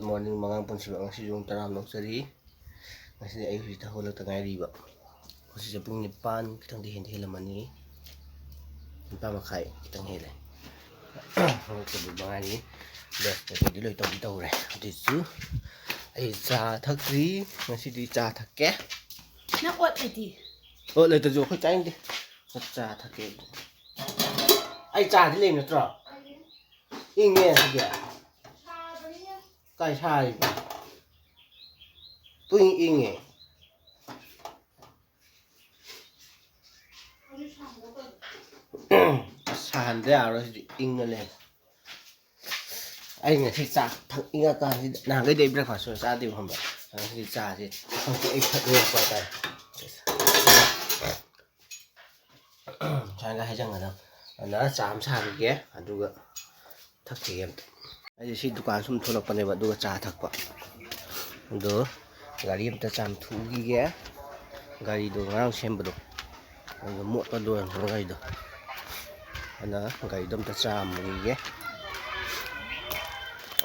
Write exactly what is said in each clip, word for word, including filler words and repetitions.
Good morning, ꯃꯉꯥꯡ ꯄꯨꯟꯁꯤꯕ꯫ ꯉꯁꯤꯁꯨ ꯄꯨꯡ ꯇꯔꯥ ꯂꯧꯖꯔꯤ꯫ ꯉꯁꯤꯗꯤ ꯑꯩ ꯍꯧꯖꯤꯛꯇ ꯍꯧꯒꯠꯂꯛꯇ ꯉꯥꯏꯔꯤꯕ꯫ ꯍꯧꯖꯤꯛꯁꯦ ꯄꯨꯡ ꯅꯤꯄꯥꯟ ꯈꯤꯇꯪꯗꯤ ꯍꯦꯟꯗꯤ ꯍꯦꯜꯂꯝꯃꯅꯤ꯫ ꯅꯤꯄꯥꯟ ꯃꯈꯥꯏ ꯈꯤꯇꯪ ꯍꯦꯜꯂꯦ꯫ ꯍꯧꯒꯠꯄꯗꯤ ꯃꯉꯥꯏꯔꯤ꯫ Brush ꯀꯩꯀꯩꯗꯤ ꯂꯣꯏ ꯇꯧꯗꯤ ꯇꯧꯔꯦ꯫ ꯑꯗꯨꯏꯁꯨ ꯑꯩ ꯆꯥ ꯊꯛꯇ꯭ꯔꯤ꯫ ꯉꯁꯤꯗꯤ ꯆꯥ ꯊꯛꯀꯦ꯫ ꯅꯪ ꯑꯣꯠ ꯂꯩꯇꯤ? ꯑꯣꯠ ꯂꯩꯇ꯭ꯔꯁꯨ ꯑꯩꯈꯣꯏ ꯆꯥꯅꯤꯡꯗꯦ꯫ ꯆꯥ ꯊꯛꯀꯦ꯫ ꯑꯩ ꯆꯥꯗꯤ ꯂꯩ ꯅꯠꯇ꯭ꯔꯣ? ꯏꯪꯉꯦ ꯁꯤꯗꯤ꯫ ꯀꯥꯏ ꯁꯥꯔꯤꯕ? ꯄꯨꯡ ꯏꯪꯉꯦ꯫ ꯑꯁ, ꯁꯥꯍꯟꯗ ꯌꯥꯔꯣꯏ, ꯁꯤꯗꯤ ꯏꯪꯉ ꯂꯩ꯫ ꯑꯩ ꯉꯁꯤ ꯆꯥꯛ ꯊꯛꯅꯤꯡꯉꯀꯥꯟꯁꯤꯗ, ꯅꯍꯥꯟꯈꯩꯗꯤ ꯑꯩ breakfast ꯁꯨꯡꯆꯥ ꯆꯥꯗꯦꯕ, ꯈꯪꯕ꯭ꯔꯥ? ꯑꯗꯣ ꯉꯁꯤꯗꯤ ꯆꯥꯁꯦ ꯈꯪꯇꯣꯛ ꯑꯩ ꯊꯛꯅꯤꯡꯉꯛꯄ ꯍꯥꯏꯇꯥꯔꯦ꯫ ꯁꯨꯃꯥꯏꯅ ꯍꯩꯖꯟꯒꯗꯕ꯫ ꯑꯗꯨꯅ ꯆꯥ ꯑꯃ ꯁꯥꯈꯤꯒꯦ, ꯑꯗꯨꯒ ꯊꯛꯈꯤꯒꯦ ꯑꯝꯇ꯫ ꯑꯩꯁꯦ ꯁꯤ ꯗꯨꯀꯥꯟ ꯁꯨꯝ ꯊꯣꯛꯂꯛꯄꯅꯦꯕ, ꯑꯗꯨꯒ ꯆꯥ ꯊꯛꯄ꯫ ꯑꯗꯣ ꯒꯥꯔꯤ ꯑꯝꯇ ꯆꯥꯝꯊꯣꯛꯎꯈꯤꯒꯦ꯫ ꯒꯥꯔꯤꯗꯣ ꯉꯔꯥꯡ ꯁꯦꯝꯕꯗꯣ, ꯑꯗꯨ ꯃꯣꯠꯄ ꯂꯣꯏꯔꯝꯗꯕ ꯒꯥꯔꯤꯗꯣ꯫ ꯑꯗꯨꯅ ꯒꯥꯔꯤꯗꯣ ꯑꯝꯇ ꯆꯥꯝꯃꯨꯈꯤꯒꯦ꯫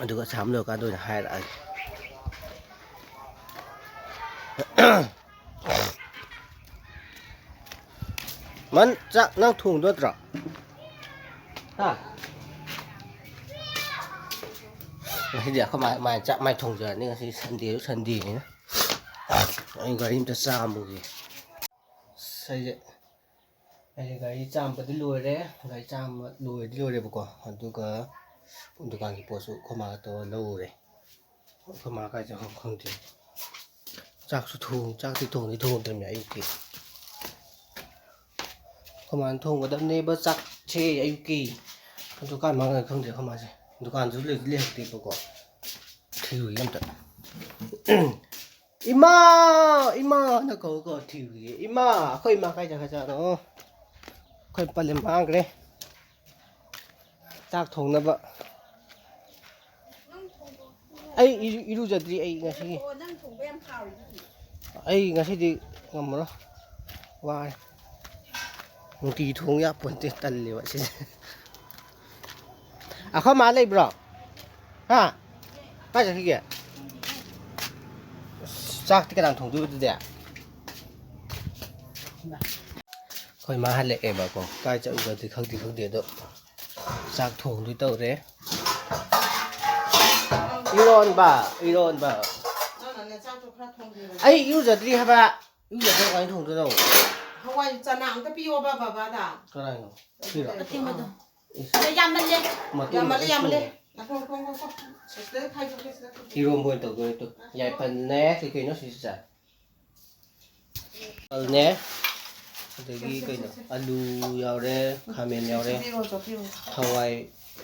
ꯑꯗꯨꯒ ꯆꯥꯝ ꯂꯣꯏꯔꯀꯥꯟꯗ ꯑꯣꯏꯅ ꯍꯥꯏꯔꯛꯑꯒꯦ꯫ ꯃꯟ, ꯆꯥꯛ ꯅꯪ ꯊꯣꯡꯗꯣ ꯅꯠꯇ꯭ꯔꯣ? ꯍꯥ? ꯉꯁꯤꯗꯤ ꯑꯩꯈꯣꯏ ꯃꯥ-, ꯃꯥꯏ ꯆꯥꯛ ꯃꯥꯏ ꯊꯣꯡꯖꯔꯅꯤ꯫ ꯉꯁꯤ Sundayꯁꯨ Sundayꯅꯤꯅ꯫ ꯑꯩ ꯒꯥꯔꯤ ꯑꯝꯇ ꯆꯥꯝꯃꯨꯒꯦ꯫ ꯑꯁ, ꯑꯩꯁꯦ, ꯑꯩꯁꯦ ꯒꯥꯔꯤ ꯆꯥꯝꯕꯗꯤ ꯂꯣꯏꯔꯦ꯫ ꯒꯥꯔꯤ ꯆꯥꯝꯕ ꯂꯣꯏꯗꯤ ꯂꯣꯏꯔꯦꯕꯀꯣ꯫ ꯑꯗꯨꯒ ꯗꯨꯀꯥꯟꯒꯤ ꯄꯣꯠꯁꯨ ꯑꯩꯈꯣꯏ ꯃꯥꯒ ꯇꯧꯔ ꯂꯧꯔꯨꯔꯦ꯫ ꯑꯩꯈꯣꯏ ꯃꯥ ꯀꯥꯏ ꯆꯠꯈ꯭ꯔꯕꯅꯣ ꯈꯪꯗꯦ꯫ ꯆꯥꯛꯁꯨ ꯊꯣꯡ-, ꯆꯥꯛꯇꯤ ꯊꯣꯡꯗꯤ ꯊꯣꯡꯗ꯭ꯔꯤꯕꯅꯦ ꯑꯌꯨꯛꯀꯤ꯫ ꯑꯩꯈꯣꯏ ꯃꯥꯅ ꯊꯣꯡꯒꯗꯕꯅꯦꯕ ꯆꯥꯛꯁꯦ ꯑꯌꯨꯛꯀꯤ꯫ ꯑꯗꯨ ꯀꯥꯏ ꯃꯥꯡꯈ꯭ꯔꯦ ꯈꯪꯗꯦ ꯑꯩꯈꯣꯏ ꯃꯥꯁꯦ꯫ ꯗꯨꯀꯥꯟꯁꯨ ꯂꯩꯗꯤ ꯂꯩꯍꯧꯗꯦꯕꯀꯣ꯫ ꯊꯤꯔꯨꯒꯦ ꯑꯝꯇ꯫ ꯏꯃꯥ! ꯏꯃꯥꯅ ꯀꯧ ꯀꯧ ꯊꯤꯔꯨꯒꯦ꯫ ꯏꯃꯥ! ꯑꯩꯈꯣꯏ ꯏꯃꯥ ꯀꯥꯏ ꯆꯠꯈ꯭ꯔꯖꯥꯠꯅꯣ? ꯑꯩꯈꯣꯏ ꯄꯂꯦꯝ ꯃꯥꯡꯈ꯭ꯔꯦ꯫ ꯆꯥꯛ ꯊꯣꯡꯅꯕ꯫ ꯑꯩ ꯏꯔꯨ-, ꯏꯔꯨꯖꯗ꯭ꯔꯤ ꯑꯩ ꯉꯁꯤꯒꯤ꯫ ꯑꯣ, ꯅꯪ ꯊꯣꯡꯕ ꯌꯥꯝ ꯍꯥꯎꯔꯤꯗꯨꯗꯤ꯫ ꯑꯩ ꯉꯁꯤꯗꯤ ꯉꯝꯃꯔꯣꯏ꯫ ꯋꯥꯔꯦ꯫ ꯅꯨꯡꯇꯤꯒꯤ ꯊꯣꯡ ꯌꯥꯄꯣꯟꯇꯦ, ꯇꯜꯂꯦꯕ ꯁꯤꯁꯦ꯫ ꯑꯩꯈꯣꯏ ꯃꯥ ꯂꯩꯕ꯭ꯔꯣ? ꯍꯥ? ꯀꯥꯏ ꯆꯠꯈꯤꯒꯦ? ꯑꯁ, ꯆꯥꯛꯇꯤ ꯀꯅꯥꯅ ꯊꯣꯡꯗꯣꯏꯕ ꯑꯗꯨꯗꯤ? ꯑꯩꯈꯣꯏ ꯃꯥ ꯍꯜꯂꯛꯑꯦꯕꯀꯣ, ꯀꯥꯏ ꯆꯠꯂꯨꯕꯗꯤ ꯈꯪꯗꯦ ꯈꯪꯗꯦ, ꯑꯗꯣ ꯆꯥꯛ ꯊꯣꯡꯗꯣꯏ ꯇꯧꯔꯦ꯫ ꯏꯔꯣꯟꯕ, ꯏꯔꯣꯟꯕ꯫ ꯅꯪꯅꯅꯦ ꯆꯥꯛꯇꯣ ꯈꯔ ꯊꯣꯡꯕꯤꯔꯣ꯫ ꯑꯩ ꯏꯔꯨꯖꯗ꯭ꯔꯤ ꯍꯥꯏꯕ꯫ ꯏꯔꯨꯖꯗ꯭ꯔꯤ ꯀꯃꯥꯏꯅ ꯊꯣꯡꯗꯣꯏꯅꯣ? ꯍꯋꯥꯏ ꯆꯅꯥ ꯑꯝꯇ ꯄꯤꯌꯣꯕ ꯕꯕꯥꯗ꯫ ꯀꯅꯥꯅꯣ? ꯁꯤꯔꯣ? ꯑꯇꯦꯡꯕꯗꯣ꯫ ꯏꯁ꯫ ꯑꯗ ꯌꯥꯝꯃꯜꯂꯦ꯫ ꯃꯇꯨꯝ ꯌꯥꯝꯃꯜꯂꯦ, ꯌꯥꯝꯃꯜꯂꯦ꯫ ꯃꯇꯨꯝ꯫ ꯉꯥꯏꯈꯣ, ꯉꯥꯏꯈꯣ, ꯉꯥꯏꯈꯣ꯫ ꯁꯤꯗ ꯈꯥꯏꯗꯣꯛꯀꯦ, ꯁꯤꯗ ꯈꯥꯏꯗꯣꯛꯀꯦ꯫ ꯏꯔꯣꯝꯕ ꯑꯣꯏꯅ ꯇꯧꯗꯣꯏ ꯅꯠꯇ꯭ꯔꯣ? ꯌꯥꯏꯄꯟꯅꯦ, ꯀꯩ ꯀꯩꯅꯣ ꯁꯤꯁꯦ? ꯌꯥꯏꯄꯟꯅꯦ꯫ ꯑꯗꯒꯤ ꯀꯩꯅꯣ? ꯑꯂꯨ ꯌꯥꯎꯔꯦ, ꯈꯥꯃꯦꯟ ꯌꯥꯎꯔꯦ꯫ ꯆꯣꯞꯄꯤꯔꯣ, ꯆꯣꯞꯄꯤꯔꯣ꯫ ꯍꯋꯥꯏ,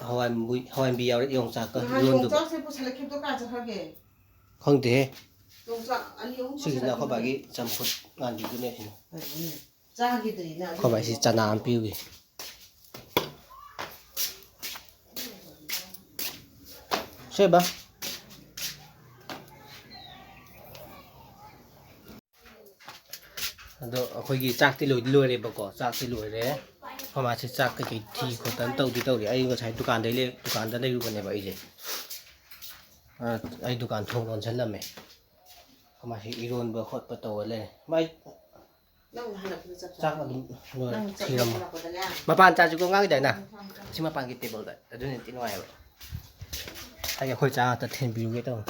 ꯍꯋꯥꯏ ꯃꯨꯕꯤ, ꯍꯋꯥꯏ ꯃꯨꯕꯤ ꯌꯥꯎꯔꯦ, ꯌꯣꯡꯆꯥꯛꯀ ꯅꯍꯥꯟ ꯏꯔꯣꯟꯗꯣꯏꯕ꯫ ꯌꯣꯡꯆꯥꯛꯁꯦ ꯄꯨꯁꯜꯂꯛꯈꯤꯕꯗꯣ ꯀꯥꯏ ꯆꯠꯈ꯭ꯔꯒꯦ? ꯈꯪꯗꯦꯍꯦ꯫ ꯌꯣꯡꯆꯥꯛ ꯑꯅꯤ ꯑꯍꯨꯝ ꯁꯤꯁꯤꯅ ꯑꯩꯈꯣꯏ ꯄꯨꯁꯜꯂꯛꯈꯤꯕꯅꯦ꯫ ꯕꯥꯒꯤ ꯆꯝꯐꯨꯠ ꯉꯥꯟꯕꯤꯗꯨꯅꯦ ꯁꯤꯅ꯫ ꯀꯩꯅꯣꯅꯦ? ꯆꯥꯈꯤꯗ꯭ꯔꯤꯅ ꯑꯩꯈꯣꯏ ꯕꯥꯏꯁꯤ ꯆꯅꯥ ꯑꯃ ꯄꯤꯔꯨꯒꯦ꯫ ꯁꯦ ꯕꯥ꯫ ꯑꯗꯣ ꯑꯩꯈꯣꯏꯒꯤ ꯆꯥꯛꯇꯤ ꯂꯣꯏꯗꯤ ꯂꯣꯏꯔꯦꯕꯀꯣ, ꯆꯥꯛꯇꯤ ꯂꯣꯏꯔꯦ꯫ ꯑꯩꯈꯣꯏ ꯃꯥꯁꯤ ꯆꯥꯛ ꯀꯩꯀꯩ ꯊꯤ ꯈꯣꯠꯇꯅ ꯇꯧꯗꯤ ꯇꯧꯔꯤ꯫ ꯑꯩ ꯉꯁꯥꯏ ꯗꯨꯀꯥꯟꯗꯩ ꯂꯩ-, ꯗꯨꯀꯥꯟꯗ ꯂꯩꯔꯨꯕꯅꯦꯕ ꯑꯩꯁꯦ꯫ ꯑ, ꯑꯩ ꯗꯨꯀꯥꯟ ꯊꯣꯡ ꯂꯣꯟꯁꯤꯜꯂꯝꯃꯦ꯫ ꯑꯩꯈꯣꯏ ꯃꯥꯁꯤ ꯏꯔꯣꯟꯕ ꯈꯣꯠꯄ ꯇꯧꯔ ꯂꯩꯔꯦ꯫ ꯃꯥꯏ ꯅꯪ ꯍꯜꯂꯛꯄꯗ ꯆꯠꯈ꯭ꯔꯣ꯫ ꯆꯥꯛ ꯑꯗꯨꯝ ꯂꯣꯏꯔꯦ꯫ ꯅꯪ ꯆꯠꯂꯣ ꯊꯤꯔꯝꯃꯣ꯫ ꯍꯜꯂꯛꯄꯗꯅꯦ꯫ ꯃꯄꯥꯟ ꯆꯥꯁꯤꯀꯣ ꯉꯥꯡꯒꯤꯗꯥꯏꯅ? ꯊꯝꯃꯣ, ꯊꯝꯃꯣ, ꯊꯝꯃꯣ꯫ ꯁꯤ ꯃꯄꯥꯟꯒꯤ ꯇꯦꯕꯜꯗ꯫ ꯑꯗꯨꯅ ꯊꯤ ꯅꯨꯡꯉꯥꯏꯕ꯫ ꯑꯩ ꯑꯩꯈꯣꯏ ꯆꯥ ꯉꯥꯛꯇ ꯊꯤꯟꯕꯤꯔꯨꯒꯦ ꯇꯧꯅꯤ꯫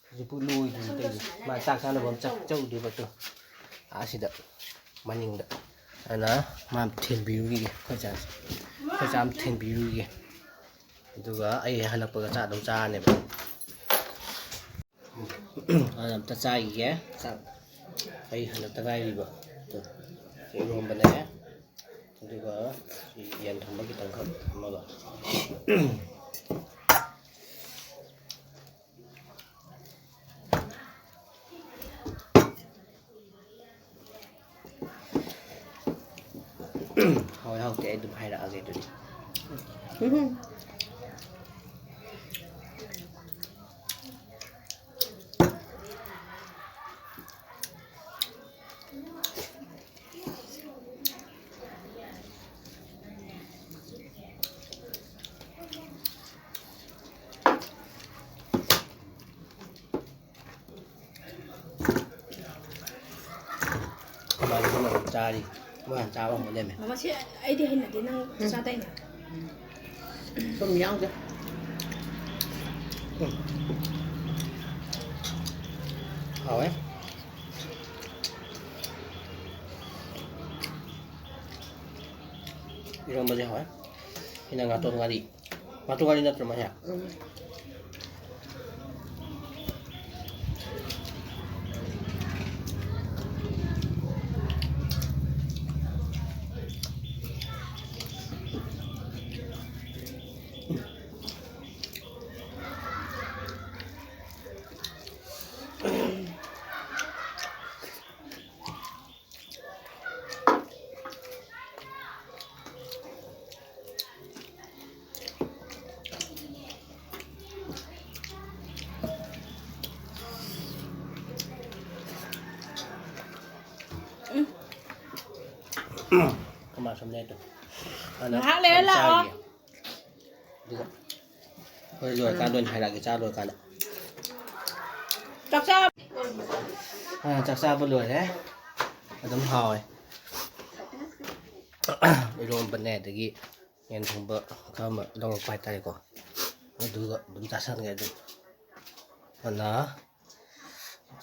ꯍꯧꯖꯤꯛꯄꯨ ꯂꯣꯏꯗ꯭ꯔꯤ ꯇꯧꯔꯤꯁꯦ꯫ ꯃꯥ ꯆꯥꯛ ꯆꯥꯅꯕ ꯑꯃ ꯆꯠ-, ꯆꯠꯂꯨꯗꯣꯏꯕ ꯇꯨ꯫ ꯑꯥ ꯁꯤꯗ ꯃꯅꯤꯡꯗ꯫ ꯑꯗꯨꯅ ꯃꯥ ꯊꯤꯟꯕꯤꯔꯨꯈꯤꯒꯦ ꯑꯩꯈꯣꯏ ꯆꯥꯁꯦ꯫ ꯑꯩꯈꯣꯏ ꯆꯥ ꯑꯃ ꯊꯤꯟꯕꯤꯔꯨꯈꯤꯒꯦ꯫ ꯑꯗꯨꯒ ꯑꯩ ꯍꯜꯂꯛꯄꯒ ꯆꯥ ꯑꯗꯨꯝ ꯆꯥꯔꯅꯦꯕ꯫ ꯑꯗꯨ ꯑꯝꯇ ꯆꯥꯈꯤꯒꯦ꯫ ꯆꯥꯛ ꯑꯩ ꯍꯜꯂꯛꯇ ꯉꯥꯏꯔꯤꯕ꯫ ꯏꯔꯣꯝꯕꯅꯦ꯫ ꯑꯗꯨꯒ ꯌꯦꯟ ꯊꯣꯡꯕ ꯈꯤꯇꯪꯈꯛ ꯑꯃꯒ꯫ ꯍꯥꯎꯋꯦ ꯍꯥꯎꯇꯦ ꯑꯩ ꯑꯗꯨꯝ ꯍꯥꯏꯔꯛꯑꯒꯦ ꯑꯗꯨꯗꯤ꯫ ꯎꯝ꯫ ꯑꯗꯨꯅ ꯑꯗꯨꯝ ꯆꯥꯔꯤ꯫ ꯃꯥꯅ ꯆꯥꯕ ꯍꯧꯅ ꯂꯩꯔꯝꯃꯦ꯫ ꯃꯃꯥ, ꯁꯤ ꯑꯩꯗꯤ ꯍꯩꯅꯗꯦ, ꯅꯪ ꯎꯝ꯫ ꯆꯥꯗꯥꯏꯅꯦ? ꯊꯨꯝ ꯌꯥꯎꯗꯦ꯫ ꯎꯝ꯫ ꯍꯥꯎꯋꯦ꯫ ꯏꯔꯣꯝꯕꯁꯦ ꯍꯥꯎꯋꯦ꯫ ꯁꯤꯅ ꯉꯥꯇꯣꯟ ꯉꯥꯔꯤ꯫ ꯉꯥꯇꯣꯟ ꯉꯥꯔꯤ ꯅꯠꯇ꯭ꯔꯣ ꯃꯥꯁꯦ? ꯎꯝ꯫ ꯎꯝ꯫ ꯀꯃꯥꯏ ꯁꯨꯝ ꯂꯩꯗꯣ? ꯑꯗ ꯉꯥꯏꯍꯥꯛ ꯂꯩꯔ ꯂꯥꯛꯑꯣ꯫ ꯆꯥꯈꯤꯒꯦ꯫ ꯑꯗꯨꯒ ꯍꯣꯏ, ꯂꯣꯏꯔꯀꯥꯟꯗ ꯑꯣꯏꯅ ꯍꯥꯏꯔꯛꯑꯒꯦ, ꯆꯥ ꯂꯣꯏꯔꯀꯥꯟꯗ꯫ ꯆꯥꯛ ꯆꯥ- ꯑꯥ, ꯆꯥꯛ ꯆꯥꯕ ꯂꯣꯏꯔꯦ꯫ ꯑꯗꯨꯝ ꯍꯥꯎꯋꯦ꯫ ꯏꯔꯣꯝꯕꯅꯦ, ꯑꯗꯒꯤ ꯌꯦꯟ ꯊꯣꯡꯕ ꯈꯔ ꯑꯃ ꯂꯧꯔꯛꯄ ꯍꯥꯏꯇꯥꯔꯦꯀꯣ꯫ ꯑꯗꯨꯒ ꯑꯗꯨꯝ ꯆꯥꯁꯟꯈ꯭ꯔꯦ ꯑꯗꯨꯝ꯫ ꯑꯗꯨꯅ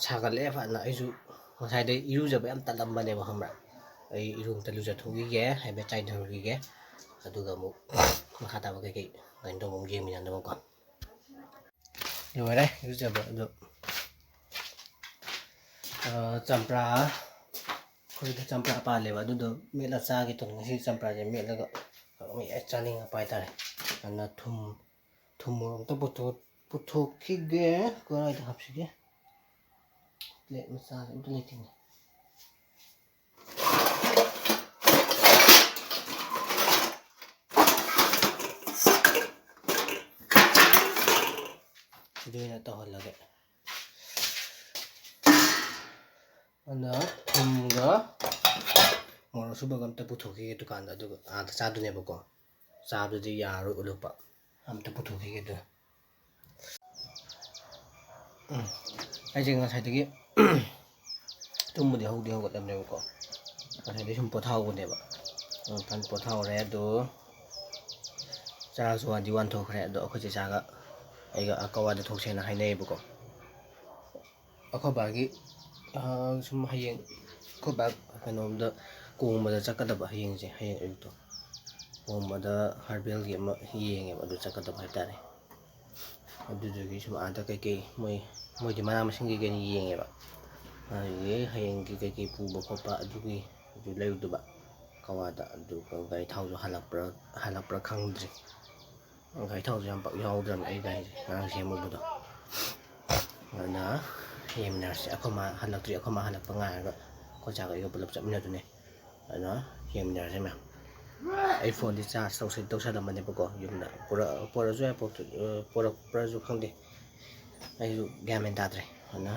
ꯁꯥꯒꯠꯂꯛꯑꯦ ꯐꯖꯅ꯫ ꯑꯩꯁꯨ ꯉꯁꯥꯏꯗꯩ ꯏꯔꯨꯖꯕ ꯌꯥꯝ ꯇꯜꯂꯝꯕꯅꯦꯕ, ꯈꯪꯕ꯭ꯔꯥ? ꯑꯩ ꯏꯔꯨ ꯑꯝꯇ ꯂꯨꯖꯊꯣꯛꯈꯤꯒꯦ, ꯍꯥꯏꯐꯦꯠ ꯆꯥꯏꯊꯔꯨꯈꯤꯒꯦ꯫ ꯑꯗꯨꯒ ꯑꯃꯨꯛ ꯃꯈꯥ ꯇꯥꯕ ꯀꯩꯀꯩ ꯀꯩꯅꯣ ꯇꯧꯕ ꯑꯃꯨꯛ ꯌꯦꯡꯃꯤꯟꯅꯅꯕꯀꯣ꯫ ꯂꯣꯏꯔꯦ ꯏꯔꯨꯖꯕ꯫ ꯑꯗꯣ, ꯑ, ꯆꯝꯄ꯭ꯔꯥ, ꯑꯩꯈꯣꯏꯗ ꯆꯝꯄ꯭ꯔꯥ ꯄꯥꯜꯂꯦꯕ, ꯑꯗꯨꯗꯣ ꯃꯦꯠꯂ ꯆꯥꯒꯦ ꯇꯧꯅꯤ꯫ ꯉꯁꯤ ꯆꯝꯄ꯭ꯔꯥꯁꯦ ꯃꯦꯠꯂꯒ ꯃꯤ ꯍꯦꯛ ꯆꯥꯅꯤꯡꯉꯛꯄ ꯍꯥꯏꯇꯥꯔꯦ꯫ ꯑꯗꯨꯅ ꯊꯨꯝ, ꯊꯨꯝ ꯃꯣꯔꯣꯛ ꯑꯝꯇ ꯄꯨꯊꯣꯛ-, ꯄꯨꯊꯣꯛꯈꯤꯒꯦ꯫ ꯀꯗꯥꯏꯗ ꯍꯥꯞꯁꯤꯒꯦ? ꯄ꯭ꯂꯦꯠ ꯃꯆꯥꯁꯦ ꯑꯝꯇ ꯂꯩꯇꯦꯅꯦ꯫ ꯁꯤꯗ ꯑꯣꯏꯅ ꯇꯧꯍꯜꯂꯒꯦ꯫ ꯑꯗꯨꯅ ꯊꯨꯝꯒ ꯃꯣꯔꯣꯛ ꯑꯁꯨꯕꯒ ꯑꯝꯇ ꯄꯨꯊꯣꯛꯈꯤꯒꯦ ꯗꯨꯀꯥꯟꯗ, ꯑꯗꯨꯒ ꯑꯥꯗ ꯆꯥꯗꯣꯏꯅꯦꯕꯀꯣ꯫ ꯆꯥꯕꯗꯨꯗꯤ ꯌꯥꯔꯔꯣꯏ ꯎꯠꯂꯛꯄ꯫ ꯑꯝꯇ ꯄꯨꯊꯣꯛꯈꯤꯒꯦ ꯑꯗꯨ꯫ ꯎꯝ꯫ ꯑꯩꯁꯦ ꯉꯁꯥꯏꯗꯒꯤ ꯇꯨꯝꯕꯗꯤ ꯍꯧꯗꯤ ꯍꯧꯒꯠꯂꯕꯅꯦꯕꯀꯣ꯫ ꯉꯁꯥꯏꯗꯩ ꯁꯨꯝ ꯄꯣꯊꯥꯍꯧꯕꯅꯦꯕ꯫ ꯐꯟ ꯄꯣꯊꯥꯍꯧꯔꯦ ꯑꯗꯣ꯫ ꯆꯔꯥꯁꯨ ꯋꯥꯟꯗꯤ ꯋꯥꯟꯊꯣꯛꯈ꯭ꯔꯦ ꯑꯗꯣ ꯑꯩꯈꯣꯏ ꯆꯦꯆꯥꯒ ꯑꯩꯒ ꯀꯋꯥꯗ ꯊꯣꯛꯁꯦꯅ ꯍꯥꯏꯅꯩꯌꯦꯕꯀꯣ꯫ ꯑꯩꯈꯣꯏ ꯕꯥꯒꯤ ꯁꯨꯝ ꯍꯌꯦꯡ ꯑꯩꯈꯣꯏ ꯕꯥ ꯀꯩꯅꯣꯝꯗ ꯀꯣꯡꯕꯗ ꯆꯠꯀꯗꯕ ꯍꯌꯦꯡꯁꯦ, ꯍꯌꯦꯡ ꯑꯌꯨꯛꯇꯣ ꯀꯣꯡꯕꯗ ꯍꯔꯕꯦꯜꯒꯤ ꯑꯃ ꯌꯦꯡꯉꯦꯕ, ꯑꯗꯨ ꯆꯠꯀꯗꯕ ꯍꯥꯏꯇꯥꯔꯦ꯫ ꯑꯗꯨꯗꯨꯒꯤ ꯁꯨꯝ ꯑꯥꯗ ꯀꯩꯀꯩ ꯃꯣꯏ ꯃꯣꯏꯗꯤ ꯃꯅꯥ ꯃꯁꯤꯡ ꯀꯩꯀꯩ ꯌꯦꯡꯉꯦꯕ꯫ ꯑꯗꯨꯗꯒꯤ ꯍꯌꯦꯡꯒꯤ ꯀꯩꯀꯩ ꯄꯨꯕ ꯈꯣꯠꯄ ꯑꯗꯨꯒꯤ ꯑꯗꯨ ꯂꯩꯔꯨꯗꯕ ꯀꯋꯥꯗ꯫ ꯑꯗꯨꯒ ꯒꯥꯔꯤ ꯊꯥꯎꯁꯨ ꯍꯜꯂꯛꯄ꯭ꯔꯥ ꯍꯜꯂꯛꯄ꯭ꯔꯥ ꯈꯪꯗ꯭ꯔꯤ꯫ ꯒꯥꯔꯤ ꯊꯥꯎꯁꯨ ꯌꯥꯝ ꯄꯥꯛ ꯌꯥꯎꯗ꯭ꯔꯕꯅꯤ ꯑꯩ ꯒꯥꯔꯤꯁꯦ ꯉꯔꯥꯡ ꯁꯦꯝꯃꯨꯕꯗꯣ꯫ ꯑꯗꯨꯅ ꯌꯦꯡꯃꯤꯟꯅꯔꯁꯤ꯫ ꯑꯩꯈꯣꯏ ꯃꯥ ꯍꯜꯂꯛꯇ꯭ꯔꯤ꯫ ꯑꯩꯈꯣꯏ ꯃꯥ ꯍꯜꯂꯛꯄ ꯉꯥꯏꯔꯒ ꯑꯩꯈꯣꯏ ꯆꯥꯒ ꯑꯩꯒ ꯄꯨꯂꯞ ꯆꯠꯃꯤꯟꯅꯗꯣꯏꯅꯦ꯫ ꯑꯗꯨꯅ ꯌꯦꯡꯃꯤꯟꯅꯔꯁꯦ ꯃꯌꯥꯝ꯫ ꯑꯩ ꯐꯣꯟꯗꯤ ꯆꯥꯔꯖ ꯇꯧꯁꯜ ꯇꯧꯁꯜꯂꯝꯕꯅꯦꯕꯀꯣ ꯌꯨꯝꯗ꯫ ꯄꯨꯔꯛꯑꯁꯨ ꯌꯥꯏ, ꯄꯨꯔꯛꯇ- ꯄꯨꯔꯛꯄ꯭ꯔꯁꯨ ꯈꯪꯗꯦ꯫ ꯑꯩꯁꯨ ꯒ꯭ꯌꯥꯟ ꯃꯦꯟ ꯇꯥꯗ꯭ꯔꯦ꯫ ꯑꯗꯨꯅ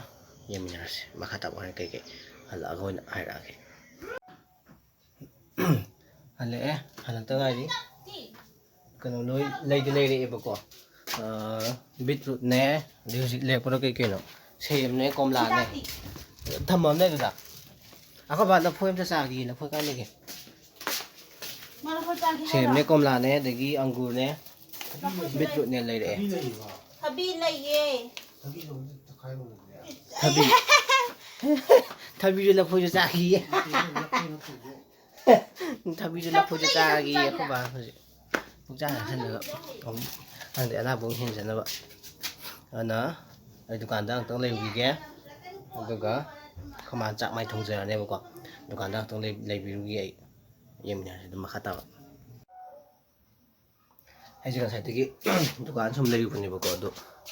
ꯌꯦꯡꯃꯤꯟꯅꯔꯁꯤ꯫ ꯃꯈꯥ ꯇꯥꯕ ꯍꯣꯔꯦꯟ ꯀꯩꯀꯩ ꯍꯜꯂꯛꯑꯒ ꯑꯣꯏꯅ ꯍꯥꯏꯔꯛꯑꯒꯦ꯫ ꯍꯜꯂꯛꯑꯦ꯫ ꯍꯜꯂꯛꯇ ꯉꯥꯏꯔꯤ꯫ ꯀꯩꯅꯣ ꯂꯣꯏ ꯂꯩꯗꯤ ꯂꯩꯔꯛꯑꯦꯕꯀꯣ꯫ ꯕꯤꯠꯔꯨꯠꯅꯦ꯫ ꯑꯗꯩ ꯍꯧꯖꯤꯛ ꯂꯩꯔꯛꯄꯗꯣ ꯀꯩ ꯀꯩꯅꯣ? ꯁꯦꯝꯅꯦ, ꯀꯣꯝꯂꯥꯅꯦ꯫ ꯊꯝꯃꯝꯅꯦ ꯑꯗꯨꯗ꯫ ꯑꯩꯈꯣꯏ ꯕꯥ ꯂꯐꯣꯏ ꯑꯝꯇ ꯆꯥꯒꯦ꯫ ꯂꯐꯣꯏ ꯀꯥꯏ ꯂꯩꯒꯦ? ꯃꯥ ꯂꯐꯣꯏ ꯆꯥꯒꯦ ꯍꯥꯏꯔꯣ? ꯁꯦꯝꯅꯦ, ꯀꯣꯝꯂꯥꯅꯦ, ꯑꯗꯒꯤ ꯑꯪꯒꯨꯔꯅꯦ, ꯂꯐꯣꯏꯁꯨ ꯂꯩ꯫ ꯕꯤꯠꯔꯨꯠꯅꯦ ꯂꯩꯔꯛꯑꯦ꯫ ꯊꯕꯤ ꯂꯩꯌꯦ꯫ ꯊꯕꯤ꯫ ꯊꯕꯤꯁꯨ ꯂꯐꯣꯏꯁꯨ ꯆꯥꯈꯤꯌꯦ꯫ ꯊꯕꯤꯁꯨ ꯂꯐꯣꯏꯁꯨ ꯆꯥꯈꯤꯌꯦ ꯑꯩꯈꯣꯏ ꯕꯥ ꯍꯧꯖꯤꯛ꯫ ꯄꯨꯡꯆꯥ ꯆꯥꯁꯤꯜꯂꯒ ꯑꯃꯨꯛ ꯈꯪꯗꯦ, ꯑꯅꯥꯕ ꯑꯃꯨꯛ ꯍꯦꯟꯖꯅꯕ꯫ ꯑꯗꯨꯅ ꯑꯩ ꯗꯨꯀꯥꯟꯗ ꯑꯃꯨꯛꯇꯪ ꯂꯩꯔꯨꯈꯤꯒꯦ꯫ ꯑꯗꯨꯒ ꯑꯩꯈꯣꯏ ꯃꯥꯅ ꯆꯥꯛ ꯃꯥꯏ ꯊꯣꯡꯖꯔꯅꯦꯕꯀꯣ꯫ ꯗꯨꯀꯥꯟꯗ ꯑꯃꯨꯛꯇꯪ ꯂꯩ- ꯂꯩꯕꯤꯔꯨꯒꯦ ꯑꯩ꯫ ꯌꯦꯡꯃꯤꯟꯅꯔꯁꯤ ꯑꯗꯨꯝ ꯃꯈꯥ ꯇꯥꯕ꯫ ꯑꯩꯁꯦ ꯉꯁꯥꯏꯗꯒꯤ ꯗꯨꯀꯥꯟ ꯁꯨꯝ ꯂꯩꯔꯨꯕꯅꯦꯕꯀꯣ, ꯑꯗꯨ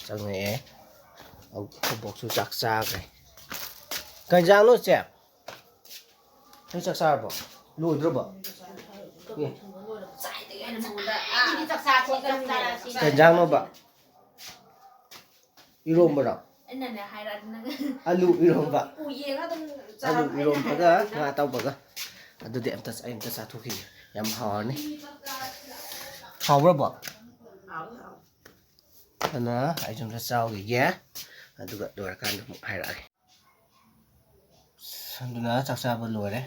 ꯆꯪꯉꯛꯑꯦ꯫ ꯑꯩꯈꯣꯏꯕꯣꯛꯁꯨ ꯆꯥꯛ ꯆꯥꯈ꯭ꯔꯦ꯫ ꯀꯩ ꯏꯟꯖꯥꯡꯅꯣ ꯆꯦ? ꯅꯣꯏ ꯆꯥꯛ ꯆꯥꯔꯕꯣ? ꯂꯣꯏꯗ꯭ꯔꯕꯣ? ꯑꯦ꯫ ꯀꯩ ꯏꯟꯖꯥꯡꯅꯣꯕ? ꯏꯔꯣꯝꯕꯔꯣ? ꯑꯩꯅꯅꯦ ꯍꯥꯏꯔꯛꯑꯗꯤ ꯅꯪ ꯑꯂꯨ ꯏꯔꯣꯝꯕ꯫ ꯎ ꯌꯦꯡꯉ ꯑꯗꯨꯝ ꯆꯥꯔꯣ꯫ ꯑꯂꯨ ꯑꯩꯅ ꯏꯔꯣꯝꯕꯒ ꯍꯥꯏꯔꯛꯑꯗꯤ ꯉꯥ ꯅꯪ ꯑꯇꯥꯎꯕꯒ꯫ ꯑꯗꯨꯗꯤ ꯑꯝꯇ ꯑꯩ ꯑꯝꯇ ꯆꯥꯊꯣꯛꯈꯤꯒꯦ꯫ ꯌꯥꯝ ꯍꯥꯎꯔꯅꯤ꯫ ꯍꯥꯎꯕ꯭ꯔꯕꯣ? ꯍꯥꯎꯋꯤ, ꯍꯥꯎꯋꯤ꯫ ꯑꯗꯨꯅ ꯑꯩꯁꯨ ꯑꯝꯇ ꯆꯥꯎꯈꯤꯒꯦ꯫ ꯑꯗꯨꯒ ꯂꯣꯏꯔꯀꯥꯟꯗ ꯑꯃꯨꯛ ꯍꯥꯏꯔꯛꯑꯒꯦ꯫ ꯑꯗꯨꯅ ꯆꯥꯛ ꯆꯥꯕ ꯂꯣꯏꯔꯦ꯫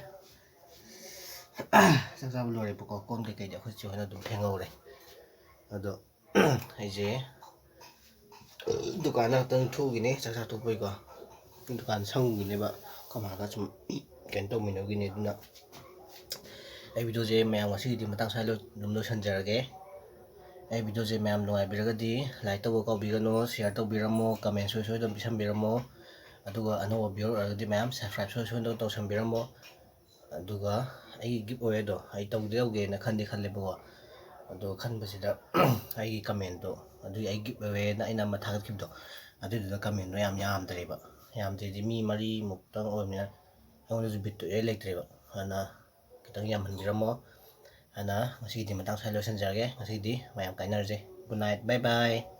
ꯆꯥꯛ ꯆꯥꯕ ꯂꯣꯏꯔꯦꯕꯀꯣ, ꯀꯣꯟ ꯀꯩꯀꯩꯗꯤ ꯑꯩꯈꯣꯏ ꯆꯦ ꯍꯣꯏꯅ ꯑꯗꯨꯝ ꯐꯦꯡꯍꯧꯔꯦ꯫ ꯑꯗꯣ ꯑꯩꯁꯦ ꯗꯨꯀꯥꯟꯗ ꯉꯥꯛꯇꯪ ꯊꯣꯛꯎꯈꯤꯅꯤ ꯆꯥꯛ ꯆꯥ ꯇꯣꯛꯄꯩꯀꯣ꯫ ꯗꯨꯀꯥꯟ ꯁꯪꯉꯨꯈꯤꯅꯦꯕ, ꯑꯩꯈꯣꯏ ꯃꯥꯒ ꯁꯨꯝ ꯀꯩꯅꯣ ꯇꯧꯃꯤꯟꯅꯧꯈꯤꯅꯤ꯫ ꯑꯗꯨꯅ ꯑꯩ ꯚꯤꯗꯤꯑꯣꯁꯦ ꯃꯌꯥꯝ ꯉꯁꯤꯒꯤꯗꯤ ꯃꯇꯥꯡ ꯁ꯭ꯋꯥꯏꯗ ꯑꯗꯨꯝ ꯂꯣꯏꯁꯤꯟꯖꯔꯒꯦ꯫ ꯑꯩ ꯚꯤꯗꯤꯑꯣꯁꯦ ꯃꯌꯥꯝ ꯅꯨꯡꯉꯥꯏꯕꯤꯔꯒꯗꯤ like ꯇꯧꯕ ꯀꯥꯎꯕꯤꯒꯅꯨ, share ꯇꯧꯕꯤꯔꯝꯃꯣ, comment ꯁꯣꯏ ꯁꯣꯏꯗꯅ ꯄꯤꯁꯟꯕꯤꯔꯝꯃꯣ꯫ ꯑꯗꯨꯒ ꯑꯅꯧꯕ viewer ꯑꯣꯏꯔꯒꯗꯤ ꯃꯌꯥꯝ subscribe ꯁꯣꯏ ꯁꯣꯏꯗꯅ ꯇꯧꯁꯟꯕꯤꯔꯝꯃꯣ꯫ ꯑꯗꯨꯒ ꯑꯩꯒꯤ giveawayꯗꯣ ꯑꯩ ꯇꯧꯗꯤ ꯇꯧꯒꯦꯅ ꯈꯟꯗꯤ ꯈꯜꯂꯦꯕꯀꯣ꯫ ꯑꯗꯣ ꯈꯟꯕꯁꯤꯗ ꯑꯩꯒꯤ commentꯇꯣ, ꯑꯗꯨꯒꯤ ꯑꯩ giveawayꯅ ꯑꯩꯅ ꯑꯃ ꯊꯥꯒꯠꯈꯤꯕꯗꯣ, ꯑꯗꯨꯏꯗꯨꯗ commentꯗꯣ ꯌꯥꯝ ꯌꯥꯝꯗ꯭ꯔꯦꯕ꯫ ꯌꯥꯝꯗ꯭ꯔꯤꯗꯤ ꯃꯤ ꯃꯔꯤꯃꯨꯛꯇꯪ ꯑꯣꯏꯕꯅꯤꯅ ꯑꯩꯉꯣꯟꯗꯁꯨ ꯕꯤꯠꯇꯨ ꯏꯔꯩ ꯂꯩꯇ꯭ꯔꯦꯕ꯫ ꯑꯗꯨꯅ ꯈꯤꯇꯪ ꯌꯥꯝꯍꯟꯕꯤꯔꯝꯃꯣ꯫ ꯑꯗꯨꯅ ꯉꯁꯤꯒꯤꯗꯤ ꯃꯇꯥꯡ ꯁ꯭ꯋꯥꯏꯗ ꯂꯣꯏꯁꯤꯟꯖꯔꯒꯦ꯫ ꯉꯁꯤꯒꯤꯗꯤ ꯃꯌꯥꯝ ꯀꯥꯏꯅꯔꯁꯦ꯫ Good night, bye bye꯫